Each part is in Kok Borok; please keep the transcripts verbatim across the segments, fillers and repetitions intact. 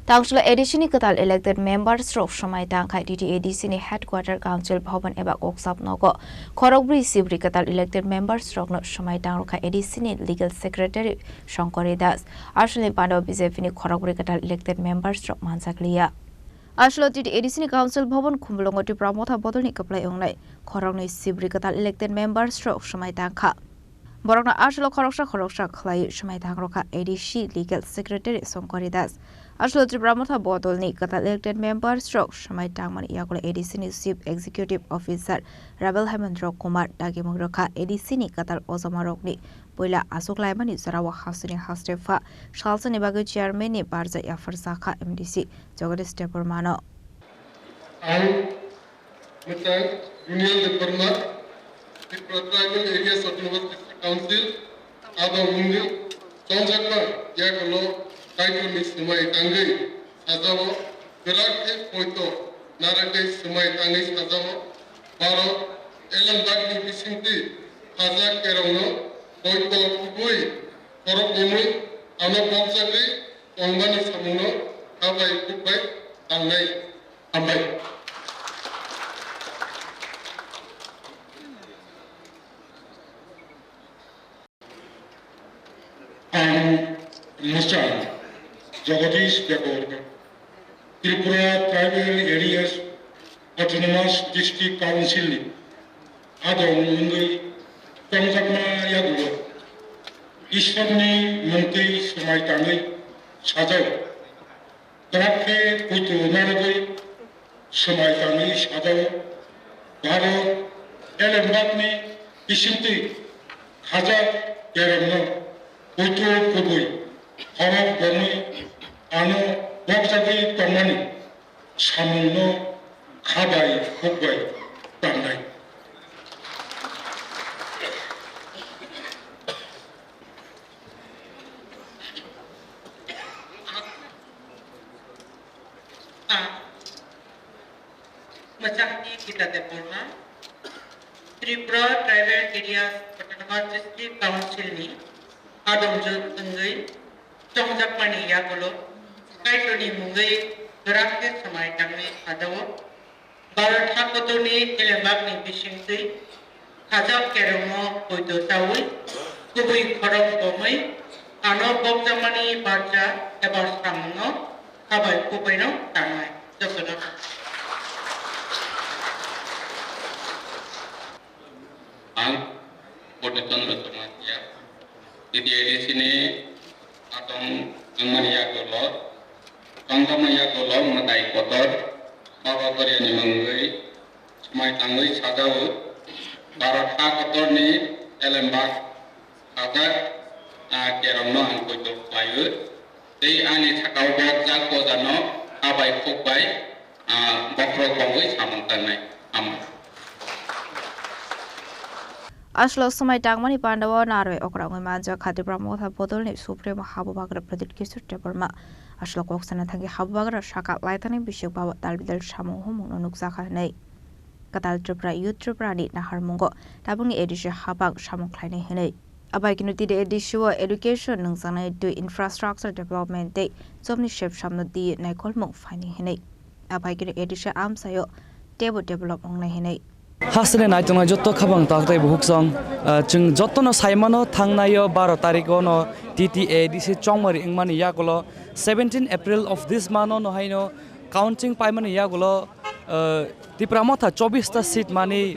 Tangchwla A D C ni kwtal elected members rok swmai tang khai T T A D C ni headquarter council bhaban eba koksap nogo khorokbrwi sibri kwtal elected members rokno swmai tang rwkha A D C ni legal secretary Shankari Das. Aswlni pando B J P ni khorokbrwi kwtal elected members rok manjak liya. Aswlo T T A D C ni council bhaban Khumulwngo Tipra Motha bodolni kwplai wngnai khoroknwi sibri kwtal elected members rok swmai tang kha. Borokno aswlo khoroksa khoroksa khlaiwi swmai tang rwkha A D C legal secretary Shankari Das. Aswlo Tipra Motha bodolni kwtal elected members rok swmai tangmani yagulo A D C ni chief executive officer Rabel Hemendra Kumar dagimung rwkha A D C ni kwtal ojomarokni puila aswk laimani jorao hasteni haste pha salsani bagwi chairman ni barja yaphar sakha M D C Jagadish Debbarmano. Ang Mwtai Dunial Debbarma, Tripura Tribal Areas Autonomous District Council, abo wngwi chongjakma yagulo Kaitorni swmai tangwi sajao, kwrak khe poito narwgwi swmai tangwi sajao, Bharat Elembakni bisingtwi khajak kerongno poito kubui khorok bomwi ano bokjagwi tongmani samungno habai khukbai tangnai. Hambai. Ang Musa Jagadish Debbarma, Tripura Tribal Areas Autonomous District Council ni adong wngwi tongjakma yagulo Ishwarni mungtwi swmai tangwi sajao. Kwrak khe poito narwgwi swmai tangwi sajao, Bharat Elembakni bisingtwi khajak kerongno poito kubui khorok bomwi ano bokjagwi tongmani samungno khabai khukbai tangnai. Ang Mwchangni Gita Debbarma, Tripura Tribal Areas Autonomous District Council ni adongjwk wngwi chongjakmani yagulo Kaitorni mungwi kwrak khe swmai tangwi sajao. Bharat ha kotorni elembakni bisingtwi khajak kerongno poito chaui, kubui khorok bomwi ano bokjakmani barja eba samungno habai kubaino tangnai. Jotono. Ang Bodhichandra Chamatia, T T A D C ni atong wngmani yagulo, tongjakmani yagulo mwtai kotor, Baba Goriani mungwi swmai tangwi sajao, Bharat ha kotorni elembak khajak, ah, kerongno ang poito khlaio. Tei ani sakao bo jak bojano habai khukbai, ah, bokhorok bongwi samung tangnai. Hambai. Aswlo swmai tangmani pandao narwi okra wngwi manjak kha Tipra Motha bodolni Supremo Habubagra Pradyut Kishore Debbarma. Aswlo kok sana thangwi Habubagra saka laithani bisik bawa talbidal samung humungno nukjakha hwnwi. Kwtal Tripura Youth Tripura ni naharmungo tabukni A D C habang samung khlainai hwnwi. Abaikeno T T A D C o education nungjaknai twi infrastructure development tei jobni sepsamno twi naikolmung phainai hwnwi. Abaikeno A D C amchaio teibo develop wngnai hwnwi. Hasteni naitongnai jotto khabang tak tei bukhuk song, ah, chwng jottono saimano thangnaio baro tarikh ono T T A D C chongmari wngmani yagulo seventeen April of this month ono haino counting paimani yagulo, ah, Tipra Motha chobbish ta seat mani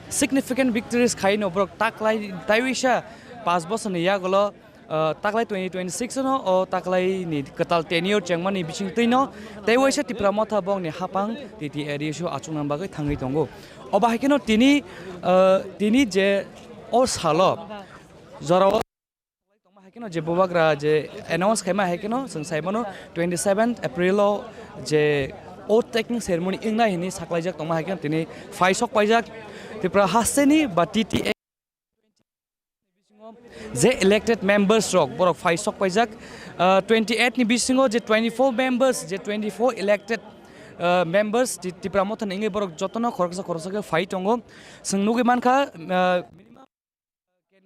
significant victories khaino borok taklai taiwisa panch bosorni yagulo, ah, taklai twenty twenty-six no o taklai ni kwtal tenure chengmani bising twino tei waisa Tipra Motha bongni hapang T T A D C o achukna bagwi thangwi tongo. Obo hai kheno tini, ah, tini je o salo jorao tongma hai kheno je bubagra je announce khaima hai kheno chwng sai mano twenty seventh April o je oath taking ceremony wngnai hwnwi saklaijak tongma hai kheno tini phai sok paijak Tripura hasteni ba T T A je elected members rok borok phai sok paijak, ah, twenty eight ni bisingo je twenty four members, je twenty four elected, ah, members Ti-, Tipra Motha ni wngwi borok jotono khoroksa khoroksa khe phai tongo. Chwng nugwi mankha, ah,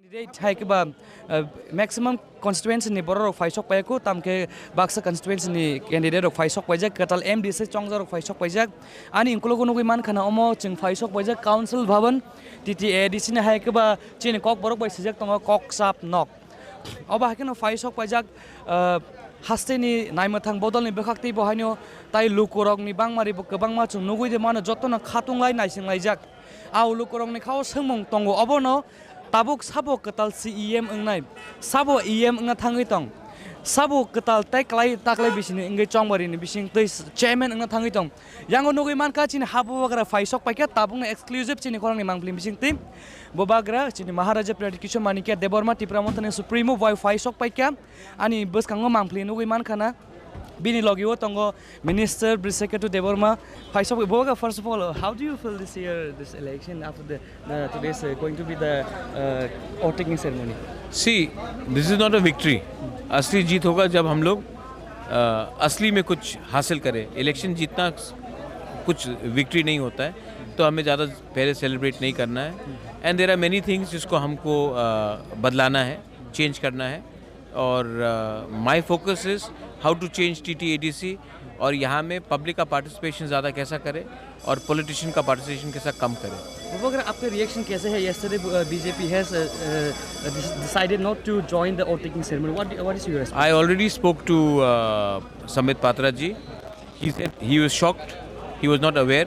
Candidate hai khe ba, uh, maximum constituency ni borok rok phai sok pai kho, tam khe baksa constituency ni candidate rok phai sok paijak, kwtal M D C chongjak rok phai sok paijak. Ani ukulok nugwi man khana omo chwng phai sok paijak Council Bhavan, T T A D C ni hai khe ba chini kok borok bai sijak tongo kok sap nok. Obo hai kheno phai sok paijak, uh, haste ni naimwthang bodol ni bwkhak tei bo haino tai luku rok ni bangma ri bo kwbangma chwng nugwi de mano joto no khatung lai naising laijak. A luku rok ni khao swngmung tongo obo no tabuk sabo kwtal C E M wngnai, sabo E M wngna thangwi tong, sabo kwtal tei kwlai taklai bisini wngwi chongbarini bising tei chairman wngna thangwi tong. Yango nugwi mankha chini ha bubagra phai sok paikha tabukno exclusive chini khorangni mangpili bising twi bubagra chini Maharaja Pradyut Kishore Manikya Debbarma Tipra Mothani Supremo bai phai sok paikha ani bwskango mangpili nugwi mankha na. Bini logi o tongo Minister Brisakheto Debbarma. Phai sok bubagra, first of all, how do you feel this year, this election after the, the today's, uh, going to be the, uh, voting ceremony? See, this is not a victory. असली जीत होगा जब हम लोग, अ, असली में कुछ हासिल करें। इलेक्शन जीतना कुछ विक्ट्री नहीं होता है, तो हमें ज़्यादा पहले सेलिब्रेट नहीं करना है। And there are many things जिसको हमको, अ, बदलाना है, चेंज करना है। और, अ, my focus is how to change T T A D C और यहाँ में पब्लिक का पार्टिसिपेशन ज़्यादा कैसा करें और पॉलिटिशियन का पार्टिसिपेशन कैसा कम करें। Bubagra, आपका रिएक्शन कैसे है? Yesterday, uh, B J P has, uh, uh, dis-, decided not to join the oath taking ceremony. What, what is your response? I already spoke to, uh, Sambit Patra ji. He said he was shocked, he was not aware.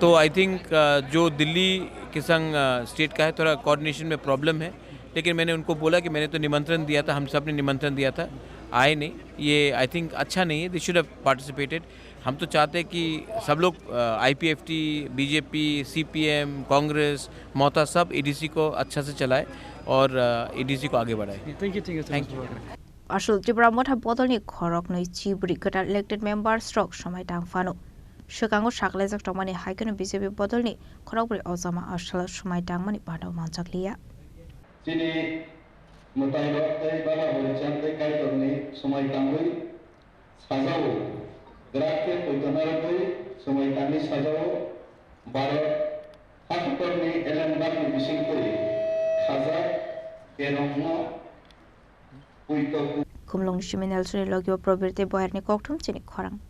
तो I think, अ, जो दिल्ली के संग, अ, स्टेट का है, थोड़ा कोऑर्डिनेशन में प्रॉब्लम है, लेकिन मैंने उनको बोला कि मैंने तो निमंत्रण दिया था, हम सब ने निमंत्रण दिया था, आए नहीं। ये आई थिंक अच्छा नहीं है, they should have participated। हम तो चाहते हैं कि सब लोग, अ, I P F T, B J P, C P M, Congress, ममता सब A D C को अच्छा से चलाए और, अ, A D C को आगे बढ़ाए। Thank you, thank you so Thank much, you. Bubagra. Asol Tipra Motha bodolni khoroknwi chibri kwtal elected members rok swmai tang phano. Swkango saklaijak tongmani hai kheno B J P bodolni khorokbrwi ojama asalo swmai tangmani bana manjakliya. Chini mwtairok tei bala horichand tei kaitorni swmai tangwi sajao, grak khe poito narwgwi swmai tangwi sajao, Bharat hakutorni elengbarni bisingtwi khajak kerongno poito. Khumlung simi Nelsoni logi o Probir tei Boyarni kokthum chini khorang.